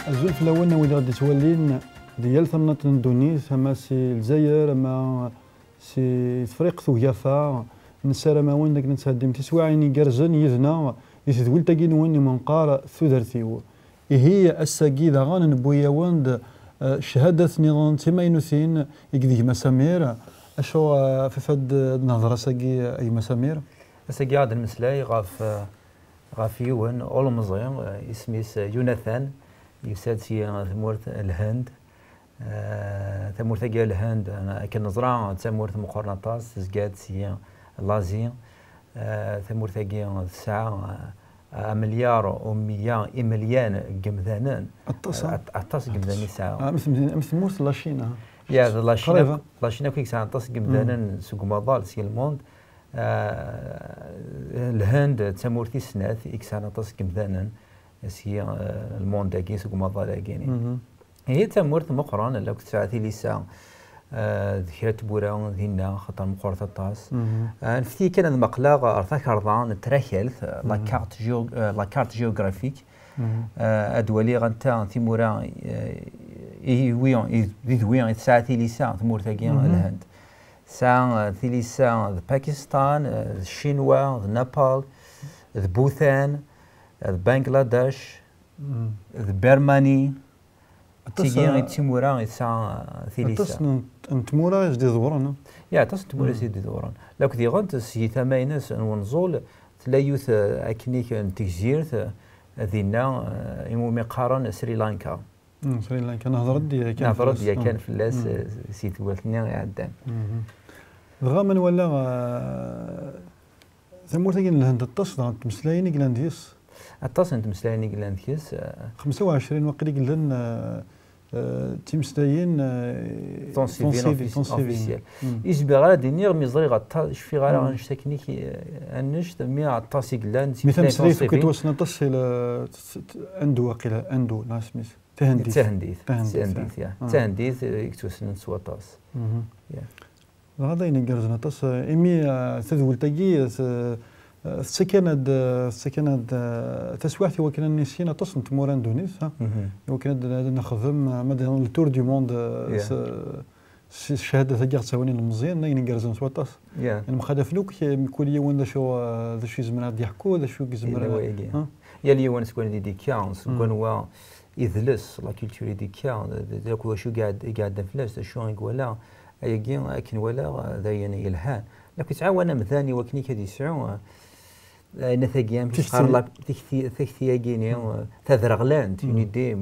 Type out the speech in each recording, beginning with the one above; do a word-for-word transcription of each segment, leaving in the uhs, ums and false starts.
Azul fell-awen a wid i ɣ-d-ittwalin di yal tamnaḍt n ddunit, ama si Lezzayer, ama si Tefriqt Ugafa. Nessaram-awen d akken ad tesɛeddim tiswiɛin igerrzen yid-neɣ di tedwilt-agi-nwen i menqar tudert-iw. Ihi, ass-agi daɣen newwi-awen-d, eh, cchadat nniḍen d timaynutin i deg gma Samir. Acu, eh, ɣef ad d-nehder ass-agi, a gma Samir? Ass-agi ad d-nemmeslay ɣef, eh, ɣef yiwen ulemẓi, eh, isem-is, eh, Yunatan, yusa-d si tmurt n Lhend. Eh, tamurt-agi n Lhend, eh, akken neẓra, d tamurt meqqren aṭas, tezga-d si Lazi. Eh, tamurt-agi tesɛa, eh, amelyar u meyya imelyan n yemdanen. Aṭas, ha? At-, aṭas n yemdanen i tesɛa. Ah, am tm-, am tmurt n la Chine, ha? Ya, d la Chine qrib, akk, la Chine akk i yesɛan aṭas n yemdanen seg umaḍal, si le monde. Eh, Lhend d tamurt tis snat i yesɛan aṭas n yemdanen si, eh, le monde-agi, seg umaḍal-agi-ni. Ihi d tamurt meqqren, la tesɛa tilisa, eh, d kra n tmura dinna, xaṭer meqqret aṭas. Eh, anfet-iyi kan ad maqleɣ ɣer takarḍa n trakalt, eh, la carte géo-, eh, la carte géographique. Eh, ad waliɣ anta timura, eh, i, i, i, di dwi i tesɛa tilisa tmurt-agi n Lhend. Tesɛa, eh, tilisa d Pakistan, eh, d Ccinwa, d Nepal, d Bhutan, eh, d Bangladesh, d Birmanie. Aṭas, tigi, eh, i d timura i tesɛa, eh, tilisa. Aṭas n, n tmura i s-d-iḍewren, eh? Ya, aṭas n tmura i s-d-iḍewren. Lakk diɣen, si tama-ines n wenẓul, tella yiwet, eh, akken-ik n tegzirt, eh, dinna, eh, iwumi qqaren Sri Lanka. Sri Lanka, nehder-d yakan fell-as. Nehder-d yakan fell-as, eh, si tikwal-nni iɛeddan. Dɣa ma nwala, eh, tamurt-agi n Lhend, aṭas dɣa n tmeslayin i yellan deg-s. Aṭas n tmeslayin i yellan deg-s, eh. Xemsa u ɛecrin waqil i yellan, eh, eh, d timeslayin, eh, tunṣibin, tunṣibin, ofis-, tunṣibin officiel. Ur zmireɣ ara ad d-iniɣ, mi ẓriɣ aṭas, cfiɣ ara annect akken-ik, eh, annect, mi aṭas i yellan d timeslayin tunṣibin. Mi tameslayt akk yettwassen aṭas, si le, t-, t-, ando waqila, ando, neɣ isem-is? Tahendit. Tahendit. Tahendit, tahendit, ah, ya. Ah. Tahendit, eh, i yettwassnen s waṭas. Ya. Dɣa d ayen igerrzen aṭas, eh, imi, eh, tadwilt-agi, eh, t-, eh, tettak-aneɣ-d, eh, tettak-aneɣ-d, eh, taswiɛt i wakken ad nissin aṭas n tmura n ddunit, ha? I wakken ad, ad nexdem, eh, ma d le tour du monde, eh, s, s cchada-agi ɣ-ttawin ilemẓiyen, ayen igerrzen s waṭas. Ya. Mxalafen akk, eh, mkul yiwen d acu, eh, d acu yezmer ad d-yeḥku, d acu yezmer ad, ha? Yal yiwen seg wanida i d-yekka, seg wanwa idles, la culture i d-yekka, d, d, d, d acu i iɛed-, i iɛeddan fell-as, d acu i iwala, ayagi akken walaɣ, d ayen yelhan. Lakk yettɛawan amdan i wakken ad yesɛu, eh, ayen tagi, amek tikti, teqqar la, tikti, tikti-agi-ni, eh, tadreɣlant, une idée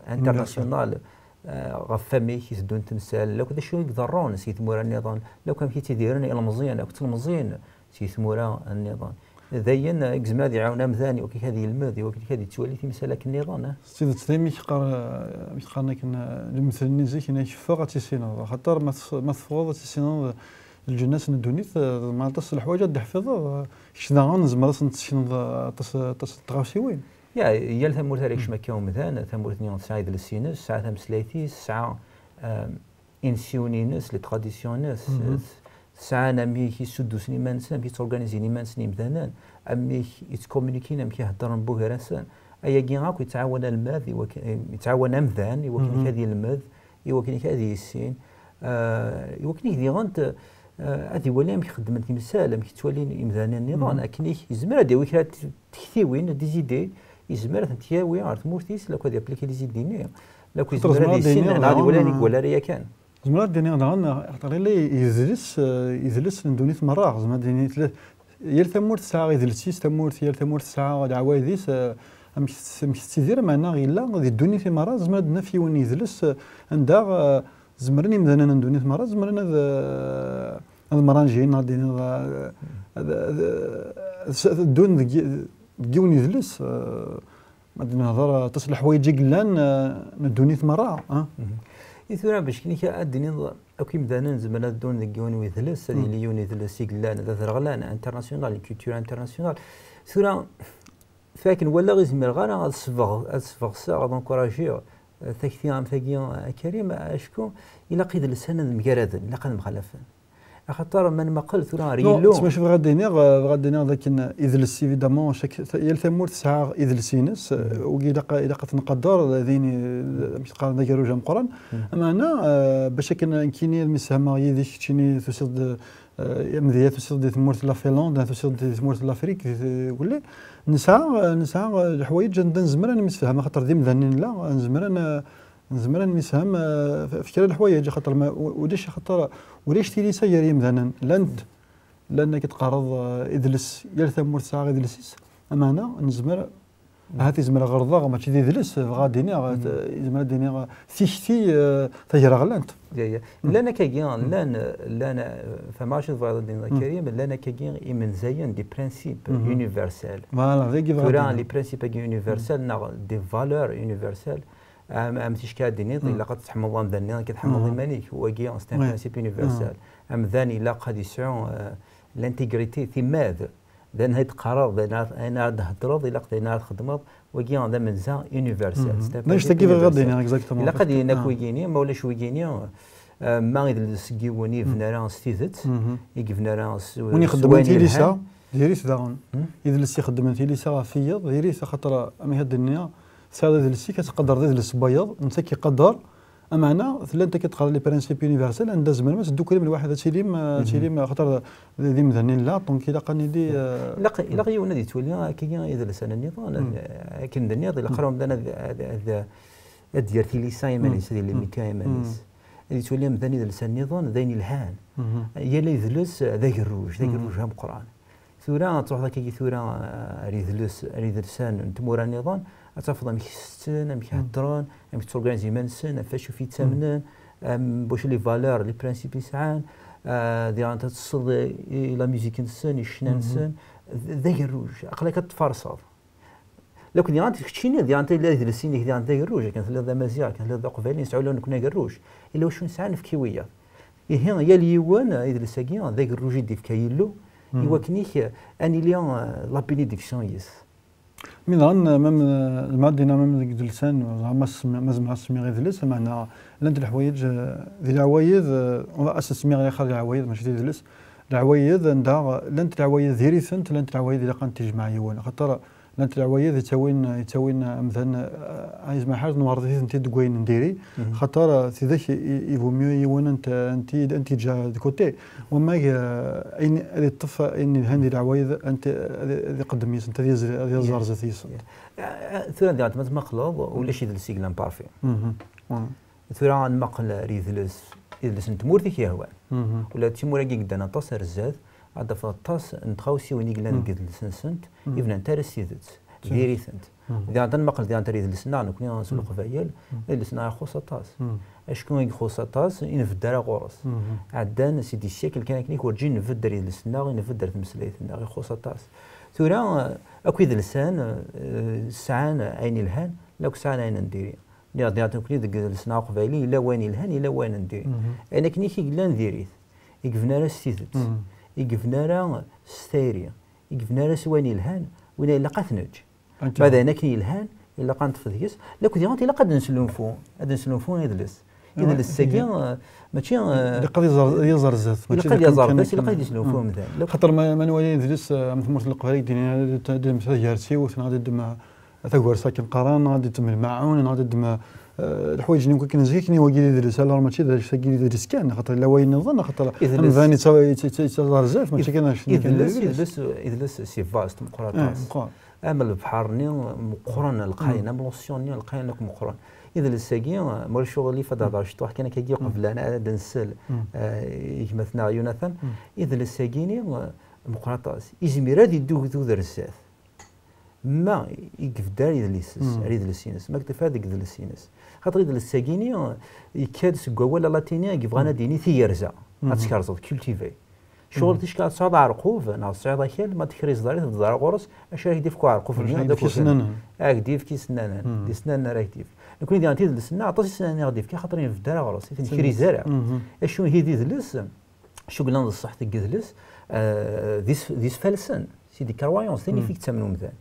internationale, eh, ɣef wamek i teddun temsal, lakk d acu i iḍerrun si tmura nniḍen, lakk amek i ttidiren ilemẓiyen, akk tlemẓiyen si tmura nniḍen. D ayen, eh, i yezmer ad iɛawen amdan i wakken ad yelmed, i wakken ad yettwali timsal akken nniḍen, eh. S tidet, daymi i k-qqar, eh, amek qqaren akken, eh, lemtel-nni zik, yenna-k ffeɣ ad tissineḍ, axaṭer ma tes-, ma teffɣeḍ ad tissineḍ, eh, lǧennas n ddunit, eh, tzemreḍ aṭas n leḥwayeǧ ad d-teḥfiḍeḍ, eh, kečč daɣen tzemreḍ ad tessekneḍ, eh, aṭas, aṭas n tɣawsiwin. Ya, yal tamurt ara yekcem akka umdan, tamurt-nni tesɛa idles-ines, tesɛa tameslayt-is, tesɛa, eh, insiwen-ines, les traditions-ines, tesɛan amek i ssuddusen iman-nsen, amek i tturganizin iman-nsen yimdanen, amek i ttkomunikin, amek i heddren bugar-nsen. Ayagi akk yettɛawan almad, i wakken, yettɛawan amdan, i wakken ad yelmed, i wakken ad yissin, eh, i wakken diɣen, eh, ad iwali amek xeddmen timsal, amek ttwalin imdanen nniḍen, akken yezmer ad yawi kra n tektiwin, des idées, yezmer ad tent-yawi ɣer tmurt-is, lakk ad yapliki les idées-nni, lakk yezmer ad yissin, neɣ ad iwali ayen i iwala ara yakan. Zemreɣ ad d-iniɣ daɣen, axaṭer yella yedles, eh, idles n ddunit merra. Zemreɣ ad d-iniɣ, tella, yal tamurt tesɛa idles-is, tamurt, yal tamurt tesɛa leɛwayed-is, eh, amek tet-, amek tettidir, meɛna yella di ddunit i merra, zemreɣ ad d-naf yiwen n yidles, eh, anda, eh, zemren yimdanen n ddunit merra, zemren ad, eh, ad mranjin, neɣ ad d-iniɣ, eh, ad, ad, ad s-, ad ddun deg, deg yiwen n yidles, eh, Ma d-nehder aṭas n leḥwayeǧ i yellan, eh, n ddunit merra, ah. I tura, bac kan ad d-tiniḍ akk imdanen zemren ad ddun deg yiwen n wedles, ad yili yiwen n wedles i yellan d aderɣlan, international, une culture internationale. Tura, tura akken walaɣ, ur zmireɣ ara ad sbeɣ-, ad sbeɣseɣ, ad encouragiɣ, eh, takti am tagi, a Karim, acku ilaq idelsan ad mgaraden, ilaq ad mxalafen. Axaṭer ma nmaqel tura ar yillu. Ttmac bɣiɣ ad d-iniɣ, eh, bɣiɣ ad d-iniɣ d akken idles, évidemment, chaque, yal tamurt tesɛa idles-ines, eh, wigi ilaq, ilaq ad t-nqader, d ayen, eh, amek teqqaren, d agerruj ameqqran. Ameɛna, eh, bac akken nekkini ad mi sehmeɣ yid-k, keččini tusiḍ-d, eh, amedya tusiḍ-d di tmurt n la Finlande, tusiḍ-d di tmurt n l'Afrique, di, di, wulli, nesɛa, eh, nesɛa, eh, leḥwayeǧ anda nezmer ad nemsefham, axaṭer d imdanen nella, nezmer ad n-, nezmer ad nemsefham, eh, f-, f kra n leḥwayeǧ, axaṭer ma, u-, ulac, axaṭer ulac tilisa gar yimdanen. Llant, llan akken teqqareḍ, eh, idles, yal tamurt tesɛa idles-is. Ameɛna nezmer, ahat izmer ɣerḍeɣ, mačči d idles, bɣiɣ ad d-iniɣ, eh, izmer ad d-iniɣ, eh, tikti, eh, tagraɣlant. Ya, ya. Llan akkagi, llan, llan, eh, fehmeɣ acu tebɣiḍ ad d-tiniḍ, a Karim, llan akkagi imenzayen, des principes universels. Voilà, d agi bɣiɣ ad d-iniɣ. Tura, les principes-agi universels, neɣ des valeurs universelles, am, am ticki ad d-tiniḍ, ilaq ad tḥemmleḍ amdan-nni akken tḥemmleḍ iman-ik. Wagi, c'est un principe universel. Amdan ilaq ad yesɛu, eh, l'intégrité, timmad. D ayen ay d-teqqareḍ, d ayen ara, ayen ara d-theddreḍ, ilaq d ayen ara txedmeḍ. Wagi d amenza universel. C'est un principe universel. D annect-agi bɣiɣ ad d-iniɣ, exactement. Ilaq ad yini akk wigini, ma ulac wigini, eh, ma idles seg yiwen i yebna ara s tidet, i yebna ara s, win ixeddmen tilisa, diri-t daɣen. Idles ixeddmen tilisa ɣef wiyeḍ, diri-t, axaṭer, amek ad d-nniɣ, tesɛiḍ idles-ik, ad tqadreḍ idles n wayeḍ, netta k-iqader. Ameɛna, llant akka teqqar les principes universels, anda tzemrem ad tedduklem lwaḥid, ad tilim, eh, ad tilim, axaṭer d, d imdanen nella, donc ilaq ad nili, eh, ilaq, ilaq yiwen ad yettwali akkagi idles-a nniḍen, akken d-nniḍ, ilaq ara umdan ad, ad, ad, ad d-yerr tilisa iman-is, ad ilimita iman-is. Ad yettwali amdan idles-a nniḍen d ayen yelhan. Yal idles d agerruj, d agerruj ameqqran. Tura ad truḥeḍ akkagi tura, eh, ar idles, ar idelsan n tmura nniḍen, ad tafeḍ amek setten, amek heddren, amek tturganizin iman-nsen, ɣef wacu i ttamnen, em, wacu les valeurs, les principes i sɛan, eh, diɣen ad teṭṭseḍ i, i la musique-nsen, i ccna-nsen, d, d agerruj, aql-ak ad tfarseḍ. Lakin diɣen keččini, diɣen tella idles-inek, diɣen d agerruj, akken telliḍ d amaziɣ, akken telliḍ d aqbayli, nesɛu ula nekkni agerruj. Illa wacu nesɛa, nefk i wiyaḍ. Ihi, yal yiwen, idles-agi, d agerruj i d-ifka Yillu, i wakken-ik, eh, ad nili, eh, la bénédiction yis. Mi daɣen, eh, même, eh, ma d-iniɣ même deg idelsan, ma s-, ma zemreɣ ad semmiɣ idles, meɛna llant leḥwayeǧ, eh, di leɛwayed, eh, on va, ad s-semmiɣ yaxer leɛwayed, mačči d idles. Leɛwayed anda, eh, llant leɛwayed diri-tent, llant leɛwayed ilaq ad tent-ijmeɛ yiwen. Axaṭer llant leɛwayed yettawin, yettawin amdan, eh, ay zmaḥ ad nwerḍ-itent-id deg wayen n diri, xaṭer, eh, tidak i, i, i vaut mieux yiwen ad n-, ad n-, ad n-t-yeǧǧ de côté. Wamma, eh, ayen ad yeṭṭef ayen yelhan di leɛwayed, ad n-, ad, ad iqeddem yis-sent, ad yezri, ad yeẓẓerẓet yis-sent. Eh, eh, tura diɣen ma tmaqleḍ, ulac idles i yellan parfait. Tura ad nmaqel ar idles, idles n tmurt i k-yehwan. Ula d timura-agi i yeddan aṭas ar zdat, ad d-tafeḍ aṭas n tɣawsiwin i yellan deg idles-nsent, i bnant ara s tidet, diri-tent. Diɣen ad nmaqel diɣen ar idles-nneɣ, nekkni s Leqbayel, idles-nneɣ ixuṣ aṭas. Acku i ixuṣ aṭas, i nbedd ara ɣur-s. Ɛeddan si des siècles kan akken, werǧin nbedd ar idles-nneɣ, i nbedd ar tmeslayt-nneɣ, ixuṣ aṭas. Tura, akk idelsan, eh, sɛan ayen ilhan, lakk sɛan ayen n diri. Niɣ diɣen nekkni deg idles-nneɣ aqbayli, yella wayen yelhan, yella wayen n diri. Ayen akken i k-yellan diri-t. I yebna ara s tidet. I yebna ara s tayri. I yebna ara s wayen yelhan, win ilaq ad t-neǧǧ. Ma d ayen akken yelhan, ilaq ad neṭṭef deg-s. Lakk diɣen ilaq ad neslunfu. Ad neslunfu idles. Idles-agi, eh, mačči, eh, ilaq ad iẓer, iẓer zdat, mačči ilaq ad iẓer zdat, ilaq ad yeslunfu umdan. Xaṭer ma, ma nwali idles, eh, am tmurt n Leqbayel i d-inin, ad d-, tagertiwt, neɣ ad d-, Tagersa akken qqaren, neɣ ad d-iddem lmaɛun, neɣ ad d-iddem, eh, leḥwayeǧ-nni akk akken zik, akken i wagi d idles, alors mačči d acu-agi d idles kan, axaṭer yella wayen nniḍen, axaṭer amdan yettaẓ ar zdat, mačči kan acu-nni kan d idles. Idles, idles, c'est vaste, meqqer aṭas. Meqqer. Am lebḥer-nni meqqren lqayen, am l'océan-nni lqayen akk meqqren. Idles-agi, ma ulac uɣilif ad d-hḍeṛ ciṭuḥ kan akkagi qbel ad d-nsel, eh, i gma-tneɣ Yunatan. Idles-agi-ni, eh, meqqer aṭas. Izmir ad iddugdud ar zdat. Ma i yebder idles-is, ar idles-ines, ma yektifa deg idles-ines. Xaṭer idles-agi-ni, yekka-d seg wawal alatini i yebɣan ad d-yini tiyerza, ad tkerzeḍ, cultiver. Ccɣel ticki ad tesɛuḍ aɛerqub, neɣ tesɛiḍ akal, ma tekrizeḍ ara, tebdeḍ ara ɣur-s, acu ara k-d-ifk uɛerqub-nni? Ad ak-d-ifk isennanen. Ad ak-d-ifk isennanen. D isennanen ara ak-d-ifk. Nekkni diɣen idles-nneɣ, aṭas isennanen i ɣ-d-ifka, xaṭer ur nbedder ara ɣur-s, ur t-nekriz ara. Acku ihi d idles, Cuglan d ṣṣeḥ deg idles, eh, d is-, d isfalsen, c'est des croyances, d ayen i yettamen umdan.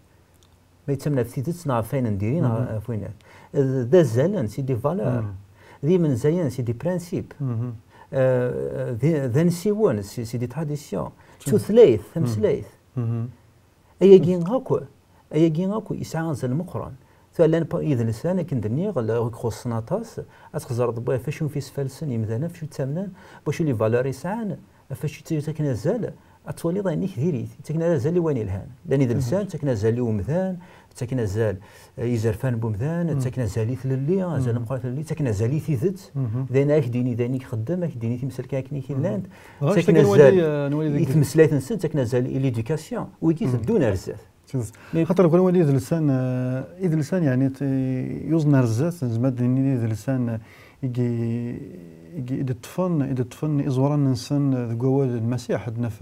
Ma yettamen ɣef tidet neɣ ɣef wayen n diri neɣ ɣef wayen. D azalen, c'est des valeurs. D imenzayen, c'est des principes. Euh, d, d ansiwen, c'est, c'est des traditions. Tutlayt, tameslayt. Ayagi akk, ayagi akk yesɛa azal meqqren. Tura llan pa-, idles-a, akken d-nniɣ, la, ur xuṣṣen aṭas. Ad txeẓreḍ ɣef wacu i sfalsen yimdanen, ɣef wacu ttamnen, ɣef wacu les valeurs i sɛan, ɣef wacu ttaken azal, ad twaliḍ ayen-ik diri-t. Ttaken azal i wayen yelhan. Llan idles-a, ttaken azal i umdan, ttaken azal, eh, i izerfan n umdan, ttaken azal i tlelli, azal meqqren i tlelli, ttaken azal i tidet. D ayen ara k-d-yini, d ayen i ixeddem, ara k-d-yini timsal kan akken i k-llant. Ttaken azal i tmeslayt-nsen, ttaken azal i l'éducation. Wigi teddun ar zdat. Xaṭer kra wali idles-a, eh, idles-a, yeɛni, t-, yuẓen ar zdat, nezmer ad d-nini idles-a, eh, i d-, i d-ṭṭfen, i d-ṭṭfen iẓuran-nsen deg wawal n Lmasiḥ, ad naf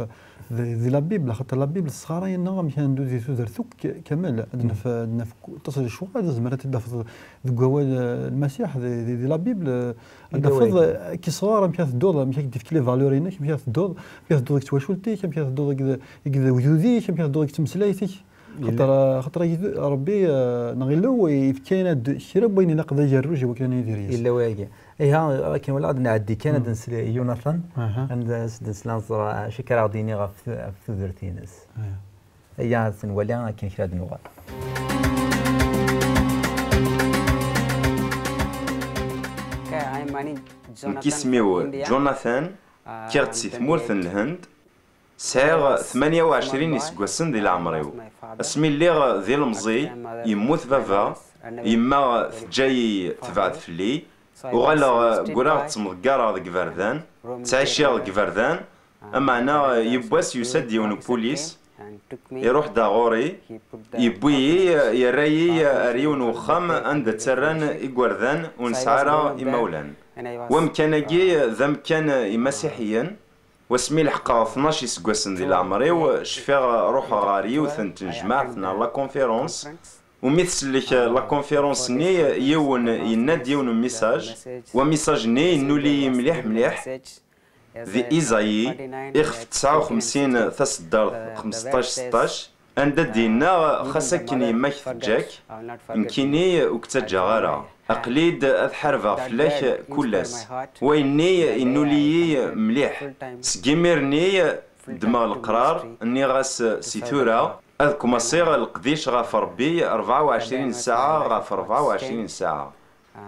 di, di la Bible, xaṭer la Bible tesɣaray-aneɣ amek ad neddu di tudert akk kamel, ad naf, ad naf aṭas n lecɣal, tezmer ad t-id-tafeḍ deg wawal, eh, n Lmasiḥ, di, di, di la Bible, eh, ad d-tafeḍ, eh, k-isɣar amek ad tedduḍ, amek ad k-d-ifk les valeurs-inek, amek ad tedduḍ, amek ad tedduḍ deg twacult-ik, amek ad tedduḍ deg, deg, deg wegdud-ik, amek ad tedduḍ deg tmeslayt-ik. Xaṭer, xaṭer agi-, Ṛebbi, eh, neɣ Illu yefka-aneɣ-d kra n wayen ilaq d agerruj i wakken ad nidir yes. Yella wayagi. Iha, akken wala ad nɛeddi kan ad nsel i Yunatan, anda as-d-nsel ad nẓer acu akka ara ɣ-d-yini ɣef tu-, ɣef tudert-ines. Aya ad t-nwali akken kra ad nuɣal. Nekk isem-iw Jonathan, kkiɣ-d si tmurt n Lhend. Sɛiɣ tmanya u ɛecrin iseggasen di leɛmer-iw. Asmi lliɣ d ilemẓi, yemmut baba, yemma teǧǧa-yi tebɛed fell-i. Uɣaleɣ ggreɣ ttemḍeggareɣ deg iberdan, ttɛiciɣ deg iberdan, ameɛna yiwwas yusa-d yiwen n upulis, iruḥ-d ar ɣur-i, yewwi-yi, yerra-yi ar yiwen n uxxam anda ttarran igerdan ur nesɛi ara imawlan. Wamkan-agi d amkan imasiḥiyen. Wasmi leḥqeɣ tnac iseggasen di leɛmer-iw, cfiɣ ruḥeɣ ɣer yiwet n tnejmaɛt neɣ la conférence. Umi tsellek la conférence-nni, yiwen yenna-d yiwen n message. Wa message-nni yennul-iyi mliḥ mliḥ. Di Isaïe, ixef tesɛa u xemsin, taseddart xmesṭac seṭṭac, anda d-yenna, xas akken yemma-k teǧǧa-k, nekkini ur k-ttaǧǧaɣ ara. Aql-id ad ḥarbeɣ fell-ak kul ass. Wayenni yennul-iyi mliḥ. Seg imir-nni ddmeɣ leqrar, nniɣ-as si tura ad kmaṣiɣ leqdic ɣef Ṛebbi rebɛa u ɛecrin ssaɛa ɣef rebɛa u ɛecrin ssaɛa.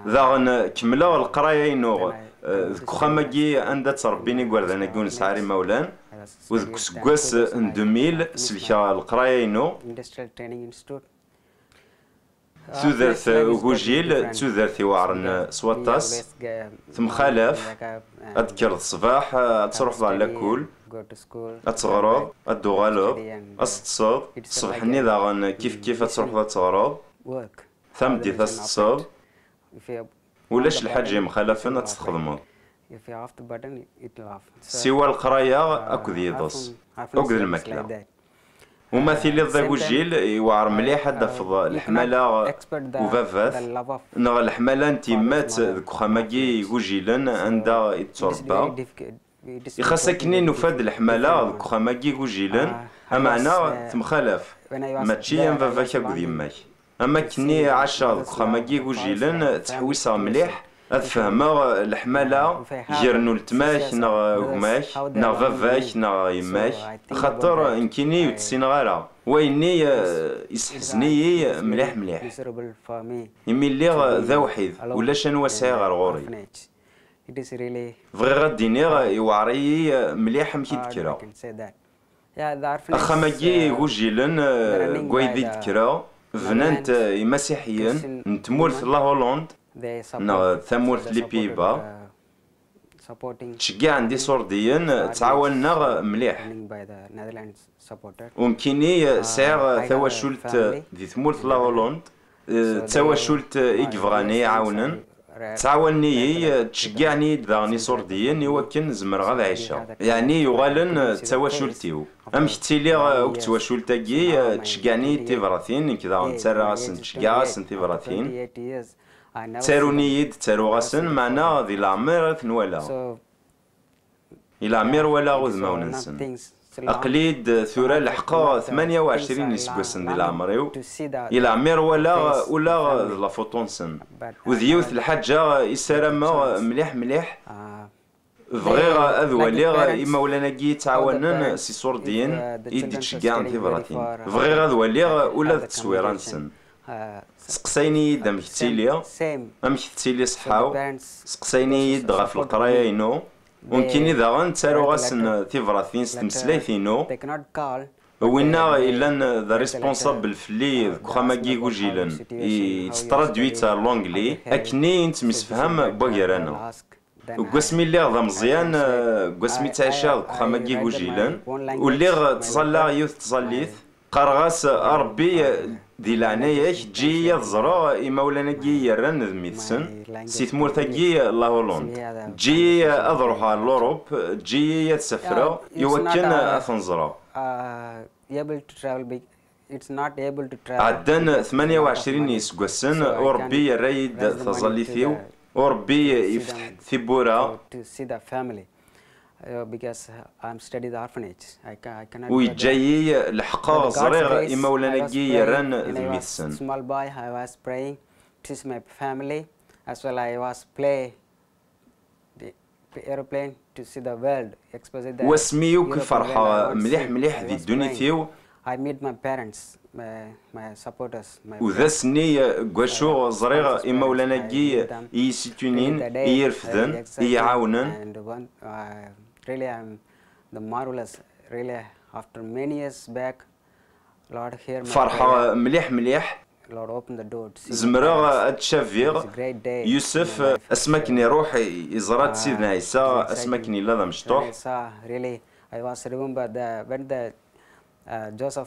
Daɣen kemmleɣ leqraya-inu, eh, deg uxxam-agi anda ttṛebbin igerdan-agi ur nesɛi ara imawlan, u deg useggas n deux mille selkeɣ leqraya-inu. Tudert ugujil d tudert iweɛren s waṭas, temxalaf, ad d-tekkreḍ ṣṣbeḥ, ad truḥeḍ ɣer lakul, ad teɣreḍ, ad d-tuɣaleḍ, ad teṭṭseḍ, ṣṣbeḥ-nni daɣen kif kif ad truḥeḍ ad teɣreḍ, tameddit ad teṭṭseḍ, ulac lḥaǧa yemxalafen ad tt-txedmeḍ. Siwa leqraya akked yiḍes, akked lmakla. Uma tiliḍ d agujil, iweɛer mliḥ ad d-tafeḍ leḥmala ubabat, neɣ leḥmala n tyemmat deg uxxam-agi igujilen anda i d-turebba. Ixas akken i nufa-d leḥmala deg uxxam-agi igujilen, ameɛna temxalaf, mačči am baba-k akked yemma-k. Am akken i ɛaceɣ deg uxxam-agi igujilen, ttḥewwiseɣ mliḥ ad fehmeɣ leḥmala gar n uletma-k neɣ gma-k neɣ baba-k neɣ yemma-k, axaṭer nekkini ur tt-ssineɣ ara. Wayenni, eh, yesseḥzen-iyi mliḥ mliḥ. Imi lliɣ d awḥid, ulac anwa sɛiɣ ar ɣur-i. Bɣiɣ ad d-iniɣ, iweɛer-iyi mliḥ amek i d-kkreɣ. Axxam-agi igujilen, eh, deg wayd i d-kkreɣ, bnan-t, eh, imasiḥiyen n tmurt n la Hollande neɣ tamurt n les Pays-Bas. Ttceggiɛen-d iṣurdiyen, ttɛawanen-aɣ mliḥ. U nekkini, eh, sɛiɣ tawacult, eh, di tmurt n la Hollande, eh, d tawacult, eh, i yebɣan i yi-ɛawnen. Ttɛawanen-iyi, ttceggiɛen-iyi-d daɣen iṣurdiyen i wakken zemreɣ ad ɛiceɣ. Yeɛni yuɣalen d tawacult-iw. Amek ttiliɣ akked twacult-agi, ttceggiɛen-iyi-d tibratin, nekk daɣen ttarraɣ-asen, ttceggiɛeɣ-asen tibratin. Ttarun-iyi-d, ttaruɣ-asen, meɛna di leɛmer ad ten-walaɣ. I leɛmer walaɣ udmawen-nsen. Aql-i-d tura leḥqeɣ tmanya u ɛecrin iseggasen di leɛmer-iw. I leɛmer walaɣ ula d lafuṭu-nsen. U d yiwet lḥaǧa i ssarameɣ mliḥ mliḥ, Bɣiɣ ad waliɣ imawlan-agi yettɛawanen s iṣurdiyen i d-ittceggiɛen tibratin. Bɣiɣ ad waliɣ ula d tteswira-nsen. Seqsayen-iyi-d amek ttiliɣ, amek tettili ṣṣeḥḥa-w. Seqsayen-iyi-d ɣef leqraya-inu. U nekkini daɣen ttaruɣ-asen tibratin s tmeslayt-inu. Winna yellan d responsable fell-i deg uxxam-agi igujilen, yetttraduit ar l'anglais, akken i nettemsefham wagar-aneɣ. Deg wasmi lliɣ d ameẓyan, deg wasmi ttɛiceɣ deg uxxam-agi igujilen, ur lliɣ ttẓallaɣ yiwet tẓallit. Qqareɣ-as: "A Ṛebbi, di leɛnaya-k, eǧǧ-iyi ad ẓreɣ imawlan-agi yerran d mmi-tsen si tmurt-agi, la Hollande. Eǧǧ-iyi ad ruḥeɣ ɣer l'Europe, eǧǧ-iyi ad safreɣ i wakken ad ten-ẓreɣ." Ɛeddan tmanya u ɛecrin n yiseggasen, u Ṛebbi yerra-yi-d taẓallit-iw, u Ṛebbi yefteḥ-d tiwwura. U yeǧǧa-yi leḥqeɣ ẓriɣ imawlan-agi yerran d mmi-tsen. Wasmi akk i ferḥeɣ mliḥ mliḥ di ddunit-iw, u d ass-nni deg wacu ẓriɣ imawlan-agi i yi-situnin, i yi-refden, i yi-ɛawnen. Ferḥeɣ mliḥ mliḥ. Zemreɣ ad d-cabiɣ Yusef asmi akken iruḥ iẓra-d Sidna Ɛisa, asmi akken yella d amecṭuḥ.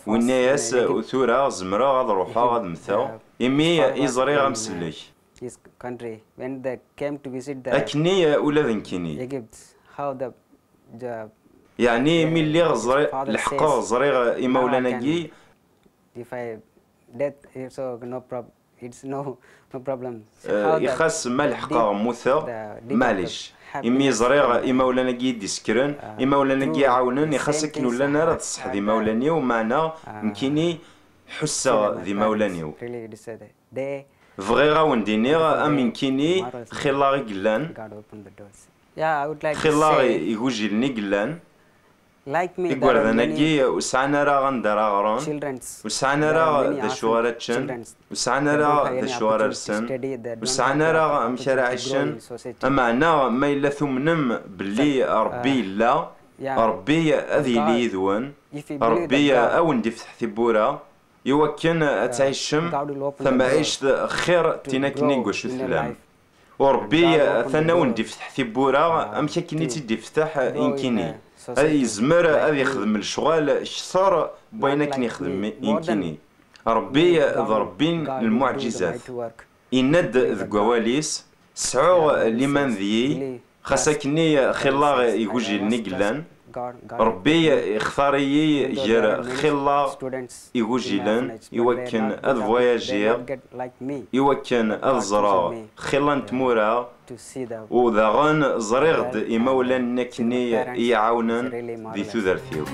Winna-yas: "Tura zemreɣ ad ruḥeɣ ad mmteɣ, imi i ẓriɣ amsellek." Akken i ula d nekkini. Yeɛni imi lliɣ ẓri-, leḥqeɣ ẓriɣ imawlan-agi. Eh, ixas ma leḥqeɣ mmuteɣ, maɛlic. Imi ẓriɣ imawlan-agi i d-isekkren, imawlan-agi i ɛawnen, ixas akken ur llan ara d ṣṣeḥ d imawlan-iw, meɛna nekkini ḥusseɣ d imawlan-iw. Bɣiɣ a wen-d-iniɣ am nekkini, xilla i yellan, xilla igujilen i yellan. Igerdan-agi ur sɛan ara anda ara ɣren, ur sɛan ara d acu ara ččen, ur sɛan ara d acu ara lsen, ur sɛan ara amek ara ɛicen. Ameɛna ma yella tumnem belli Ṛebbi yella, Ṛebbi ad yili yid-wen, Ṛebbi a wen-d-ifteḥ tiwwura, iwakken ad tɛicem tamɛict xir tin akken i deg wacu tellam. U Ṛebbi atan a wen-d-ifteḥ tiwwura, amek akken i tt-id-ifteḥ i nekkini. Ad yezmer ad ixdem lecɣal kter n wayen akken ixdem i nekkini. Ṛebbi d Ṛebbi n lmuɛǧizat. Yenna-d deg wawal-is: "Sɛuɣ liman deg-i, xas akkenni xillaɣ igujilen i yellan." Ṛebbi ixtar-iyi gar xilla igujilen iwakken ad voyagiɣ, iwakken ad ẓreɣ xilla n tmura, u daɣen ẓriɣ-d imawlan-nni akken i yi-ɛawnen di tudert-iw.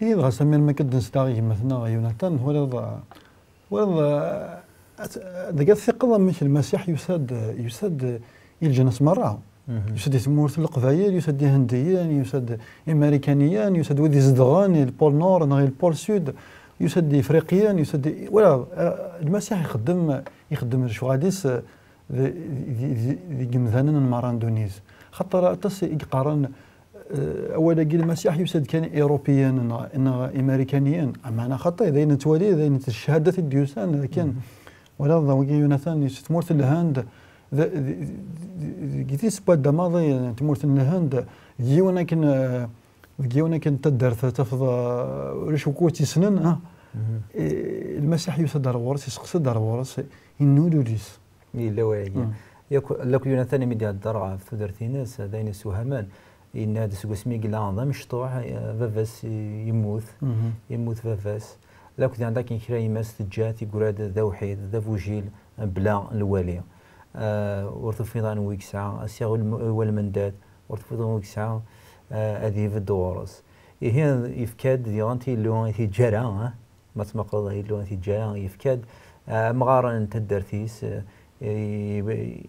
Ihi dɣa Samir, ma k-id-nesla i gma-tneɣ Yunatan, twalaḍ, twalaḍ, eh, at-, deg at tiqqeḍ amek Lmasiḥ yusa-d, yusa-d i leǧnas merra. Yusa-d i tmurt n Leqbayel, yusa-d i Ihendiyen, yusa-d i Imarikaniyen, yusa-d wid izedɣen i le pôle Nord neɣ i le pôle Sud, yusa-d i Ifriqiyen, yusa-d i, walaḍ, eh, Lmasiḥ ixeddem, ixeddem lecɣal-is, eh, di, di, di, di yimdanen n merra n ddunit. Xaṭer aṭas i yeqqaren, eh, awal-agi Lmasiḥ yusa-d kan i Irupiyen neɣ, neɣ Imarikaniyen. Ameɛna xaṭi, d ayen nettwali, d ayen d ccahadat i d-yusan, akken. Walaḍ, wagi Yunatan, si tmurt n Lhend, d, d, d, d, deg tisebba maḍi n tmurt n Lhend, deg yiwen akken, eh, deg yiwen akken n taddart tafeḍ, eh, ulac wukud tt-yessnen, ah. Eh, Lmasiḥ yusa-d ar ɣur-s, iseqsa-d ar ɣur-s, inna ul-is. Yella wayagi. Yakk, lakk Yunatan imi d-ihedder ɣef tudert-ines, d ayen yessewhamen. Yenna-d seg wasmi i yella d amecṭuḥ, eh, baba-s yemmut, yemmut baba-s. Lakk diɣen akken kra yemma-s teǧǧa-t, yeggra-d d awḥid, d abujil, bla lwali. Eh, ur tufiḍ anwa i yesɛa, asiɣ ul-, ul-, walmendad, ur tufiḍ anwa i yesɛa, eh, ad ibedd ɣur-s. Ihi, yefka-d diɣen tillu i tiǧara, eh? Ma tmaqleḍ illu tiǧara, yefka-d, eh, amɣar n taddart-is, eh, i-,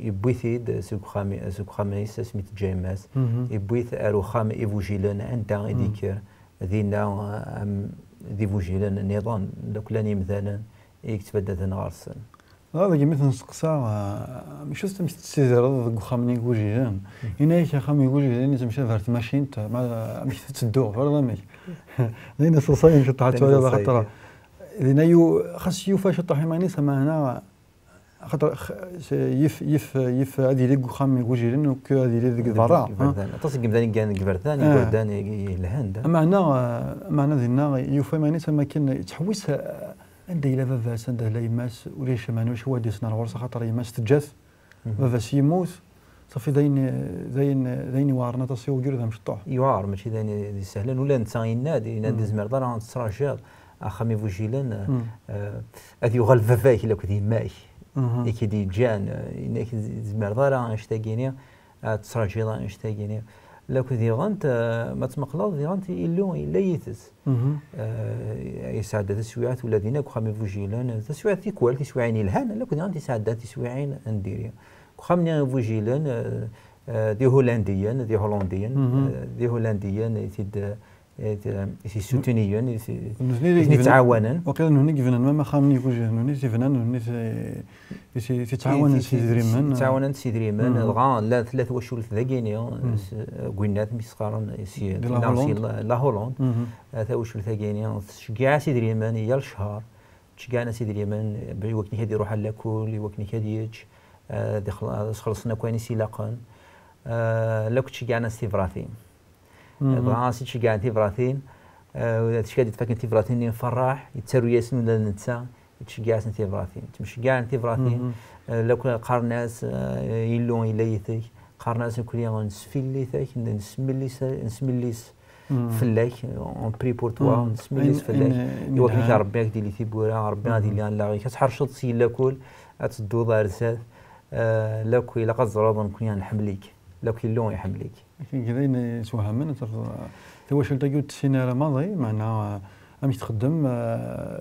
yewwi-t-id seg uxxam, seg uxxam-is asmi teǧǧa yemma-s, yewwi-t ar uxxam igujilen anda i d-yekker, dinna, am, d igujilen nniḍen, d akk llan yimdanen i yettbaddaden ɣer-sen. Dɣa deg mi t-nesteqsa, ah, amek, amek tettidireḍ deg uxxam n igujilen? Yenna-yak axxam n igujilen yettemcabi ar tmacint, ma, amek tetteddu, twalaḍ amek? Dinna iseḍsayen ciṭṭaḥ ad twaliḍ, axaṭer dinna yu-, xas yufa ciṭṭaḥ iman-is, ameɛna, axaṭer x-, s-, yif, yif, yif ad yili deg uxxam n igujilen u ad yili deg berra, deg iberdan. Aṭas n yimdanen i yellan deg iberdan, iberdan i, i yelhan da. Ameɛna, ah, ameɛna dinna yufa iman-is am akken yettḥewwis, ah, anda yella baba-s, anda tella yemma-s, ulac aman, ulac wad yesnan ɣur-s, axaṭer yemma-s teǧǧa-t, baba-s yemmut, ṣafi d ayen, d ayen, d ayen iweɛren aṭas i ugrud amecṭuḥ. Yewɛer, mačči d ayen d isehlen, ula netta yenna-d, yenna-d ur tezmireḍ ara ad tettṛajiḍ axxam igujilen, eh, ad yuɣal baba-k akked yemma-k i k-id-yeǧǧan, eh, yenna-k ur tezmireḍ ara annect-agi-nni, ad tettṛaǧuḍ annect-agi-nni. Lakk diɣen, eh, ma tmeqleḍ, diɣen Illu yella yid-s. Eh, yesɛedda taswiɛt ula dinna deg uxxam igujilen, taswiɛt tikwal, tiswiɛin yelhan, lakk diɣen yesɛedda tiswiɛin n diri. Deg uxxam-nni igujilen, eh, eh, d Ihulandiyen, d Ihulandiyen, eh, d Ihulandiyen i t-id, eh, i t-, i t-issutuniyen, i t-, i ten-ittɛawanen. Waqila d nutni i yebnan, ma axxam-nni igujilen, nutni i t-ibnan, nutni i t-, i t-, i t-, i t-ittɛawanen s idrimen. Ttɛawanen s idrimen, dɣa la, tella twacult dagini, s-, deg winnat mi s-qqaren si, di la Hollande. La, la Hollande. Eh, tawacult-agi-ni tceggeɛ-as idrimen i yal ccher, ttceggiɛen-as idrimen, i wakken ad iruḥ ar lakul, i wakken ad yečč, eh, ad ixel-, ad as-xellṣen akk ayen i s-ilaqen. Eh, la ttceggiɛen-as tibratin. Dɣa as-ttceggiɛen tibratin, eh, ula d ticki ad d-faken tibratin-nni n Ferraḥ, yettaru-yasen ula d netta, yettceggiɛ-asen tibratin. Ttemceggiɛen tibratin, eh, la qqaren-as, eh, Illu yella yid-k, qqaren-as nekkni nesfillit-ak, nesmillis, nesmillis fell-ak, on prie pour toi, nesmillis fell-ak, i wakken Rebbi ad k-d-ili tiwwura, Rebbi ad ili allaɣ-ik, ad tḥerceḍ si lakul, ad tedduḍ ar zdat, eh, lakk ilaq ad teẓreḍ nekkni nḥemmel-ik, lakk Illu iḥemmel-ik. Akken d ayen yeswehhmen, ad tafeḍ, eh, tawacult-agi ur tessin ara maḍi, meɛna, eh, amek txeddem, eh,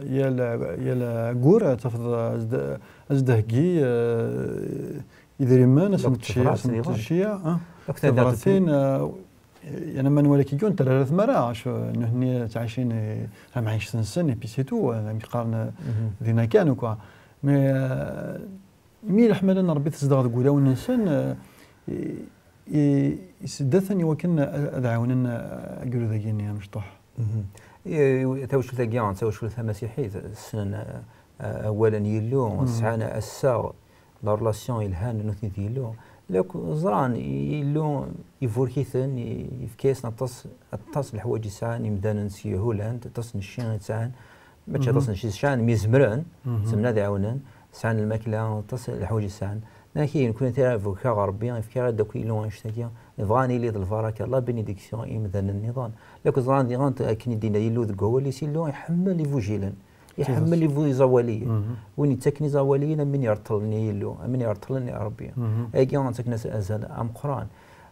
yal, yal aggur, ad tafeḍ, eh, ad s-d-, ad s-d-theggi, eh, idrimen, ad sen-tecci, ad sen-tecci, ah, tibratin, eh, yani ma nwala kigyon, terra ara tmara, acu, nutni ttɛicin, eh, tamɛict-nsen, et puis c'est tout, eh, amek qqaren, eh, dinna kan, quoi. Mais, eh, mi leḥmala n Rebbi tezdeɣ deg wulawen-nsen, eh, i, i, iseddaten i wakken ad, ad ɛawnen, eh, agrud-agi-nni amecṭuḥ. I, tawacult-agi d tawacult tamasiḥit, ssnen, eh, awal n Yillu, sɛan assaɣ, la relation yelhan nutni d Yillu. Lakk ẓran Yillu iburek-iten, i, yefka-yasen aṭas, aṭas n leḥwayeǧ i sɛan imdanen si Hollande, aṭas n cci i sɛan, mačči aṭas n cci i sɛan, mi zemren, zemren ad ɛawnen, sɛan lmakla, aṭas n leḥwayeǧ i sɛan. Naki, nekkni tira burkeɣ Rebbi, yefka-aɣ-d akk Yillu annect-agi, nebɣa ad nili d lbaraka, la bénédiction i imdanen nniḍen. Lakk ẓran diɣen akken i d-yenna Yillu deg wawal-is, Yillu iḥemmel igujilen. Iḥemmel iẓawaliyen. Win yettaken iẓawaliyen, am win ireṭṭlen i Yillu, am win ireṭṭlen i Rebbi. Agi ttaken-as azal ameqqran.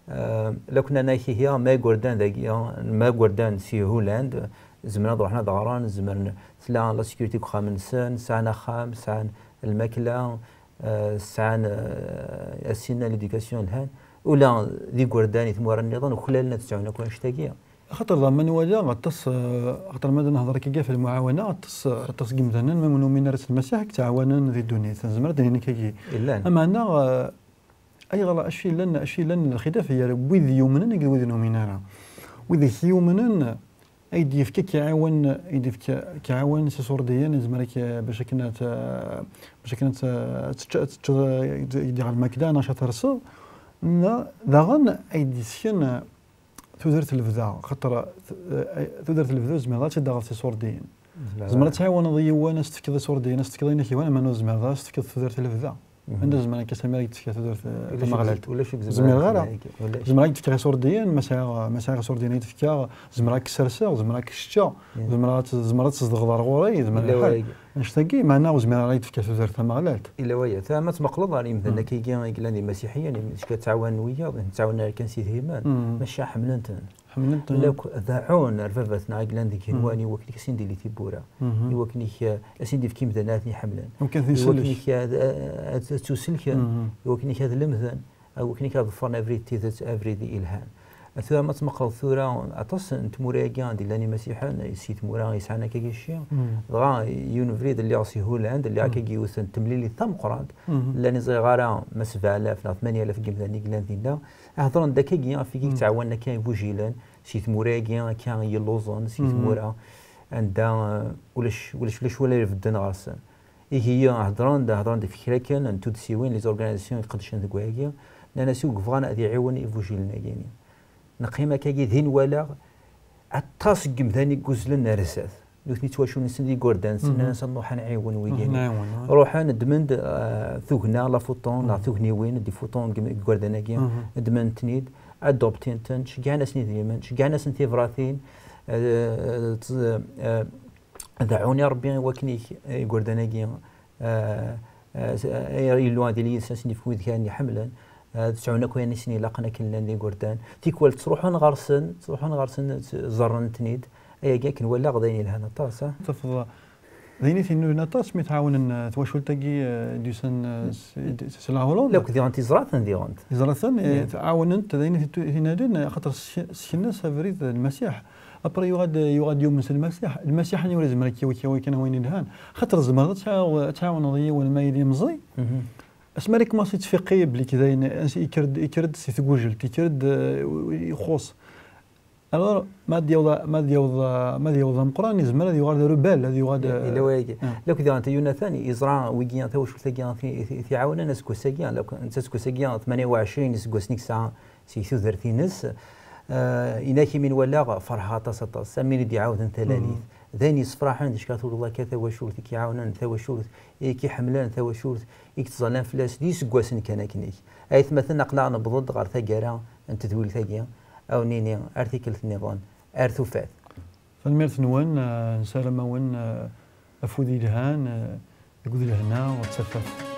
Eh, la kna naki ihi, ma igerdan dagi, ma igerdan si Hollande, zemren ad ruḥen ad ɣren, zemren, tella la sécurité deg uxxam-nsen, sɛan axxam, sɛan lmakla, eh, sɛan, eh, asinna, l'éducation yelhan. Ula d igerdan i tmura nniḍen, uklalen ad sɛun akk annect-agi. Axaṭer dɣa ma nwala aṭas, eh, axaṭer ma d nehḍer akka ɣef lmuɛawana, aṭas, aṭas n yimdanen ma ur numin ara s Lmasiḥ, i yettɛawanen di ddunit. Nezmer ad d-nini akka-agi. Llan. Ameɛna, eh, ayɣer, acu yellan, acu yellan lxilaf gar wid yumnen akked wid ur numin ara? Wid yumnen, ay d-yefka kiɛawen, ay d-yefka kiɛawen s iṣurdiyen, yezmer ak-, bac akken ad, bac akken ad, ad tečč-, ad teččeḍ, eh, d-, d-, lmakla, neɣ ad terseḍ, neɣ daɣen ay d-yesken, tudert n lebda, xaṭer, eh, tudert n lebda ur tezmireḍ ad tt-id-taɣeḍ s iṣurdiyen. Tzemreḍ ad tɛiwneḍ yiwen, ad s-tefkeḍ iṣurdiyen, ad s-tefkeḍ ayen ak-yehwan, ama ur tezmireḍ ara ad s-tefkeḍ tudert n lebda. Anda zemreɣ akka Sami ad k-d-fkeɣ tudert, eh, tameɣlalt? Ur zmireɣ ara. Zemreɣ ad k-d-fkeɣ iṣurdiyen, ma sɛiɣ, ma sɛiɣ iṣurdiyen ad k-d-fkeɣ, zemreɣ ad k-sserseɣ, zemreɣ ad k-sseččeɣ, zemreɣ ad, zemreɣ ad tzedɣeḍ ar ɣur-i, zemreɣ lḥal. Annect-agi, meɛna ur zmireɣ ara ad k-d-fkeɣ tudert tameɣlalt. Illa waya, ta ma tmeqleḍ ɣer yimdanen akka-ihi i yellan d imasiḥiyen, imi ttɛawanen wiyaḍ, ttɛawanen kan s idrimen, maca ḥemmlen-ten. Ḥemmlen-ten. Lakk d aɛun ar baba-tneɣ i yellan deg igenwan, i wakken ad sen-d-ili tiwwura, i wakken ad sen-d-ifk imdanen ara ten-iḥemmlen, i wakken ad, ad, ad ttuselken, i wakken ad lemden, i wakken ad ḍefren abrid n tidet, abrid ilhan. Tura ma tmeqqreḍ tura, aṭas n tmura-agi anda llan imasiḥen, si tmura yesɛan akkagi cci, dɣa yiwen ubrid lliɣ si Hollande, lliɣ akkagi yiwet n temlilit tameqqrant, llan ur ẓriɣ ara ma sebɛa alaf neɣ tmanya alaf n yimdanen i yellan dinna, hedren-d akkagi ɣef wigi yettɛawanen akka igujilen, si tmura-agi akka yelluẓen, si tmura anda, eh, ulac, ulac, ulac wala ibedden ɣer-sen. Ihi hedren-d, hedren-d ɣef kra kan n tuddsiwin, les organisations iqeddcen deg wayagi, nnan-as i bɣan ad iɛiwen igujilen-agi-ni. Neqqim akkagi din walaɣ aṭas n yimdanen i yuzzlen ar zdat. Nutni ttwaculen-sen d igerdan, nnan-as ad nruḥ ad nɛiwen wigi-ni. Ruḥen, ddmen-d, eh, tugna, la photo, neɣ tugniwin, des photos n yim-, igerdan-agi, ddmen-ten-id, adoptin-ten, ceggɛen-asen idrimen, ceggɛen-asen tibratin, eh, eh, tz-, eh, dɛuni Ṛebbi i wakken ik-, igerdan-agi, eh, eh, s-, eh, Illu ad yili yid-sen, ad sen-yefk wid kan i ḥemmlen, eh, ad sɛun akk ayen i sen-ilaqen akken llan d igerdan. Tikwal ttruḥun ɣer-sen, ttruḥun ɣer-sen, tt-, ẓerren-ten-id. Ayagi akken walaɣ d ayen yelhan aṭas, ah. Tafeḍ, d ayen i t-inulen aṭas mi tɛawnen, eh, twacult-agi, eh, d-yusan, eh, s, s, s la Hollande. Lakk diɣen tiẓraten diɣen. Tiẓraten, eh, tɛawnent, d ayen i t-, t-inadin, eh, axaṭer s-, seknen-as abrid n Lmasiḥ. Après, yuɣal-d, yuɣal-d yumen s Lmasiḥ. Lmasiḥ-nni ur izemmer ad k-yawi, yawi kan ayen yelhan. Xaṭer tzemreḍ ad tɛaw-, ad tɛawneḍ yiwen ma yili meẓẓi. Asmi ara ikmaṣi yettfiqi belli k-, d ayen, ansi yekker-d, yekker-d si tgujelt, yekker-d, eh, ixuṣ. Alors, ma ad yaweḍ, ma ad yaweḍ, ma ad yaweḍ d ameqqran, yezmer ad yuɣal d arubal, ad yuɣal d, yella wayagi. Ah. Lakk diɣen Yunatan yeẓra wigi tawacult-agi i t-, i t-, i t-iɛawnen aseggas-agi, lakk netta aseggas-agi tmanya u ɛecrin iseggasen i yesɛa si tudert-ines, eh, inak imi nwalaɣ ferḥeɣ aṭas, aṭas. Am win i d-iɛawden talalit. D ayen yessefraḥen di cekkat n Allah akka tawacult i k-iɛawnen, tawacult i k-iḥemmlen, tawacult i yettẓallan fell-as d iseggasen kan akken-ik. Aytmaten, aql-aɣ newweḍ-d ɣer taggara n tedwilt-agi, a wen-nini ar tikkelt nniḍen, ar tufat. Tanemmirt-nwen, eh, nessaram-awen, eh, afud yelhan, eh, deg lehna d tafat.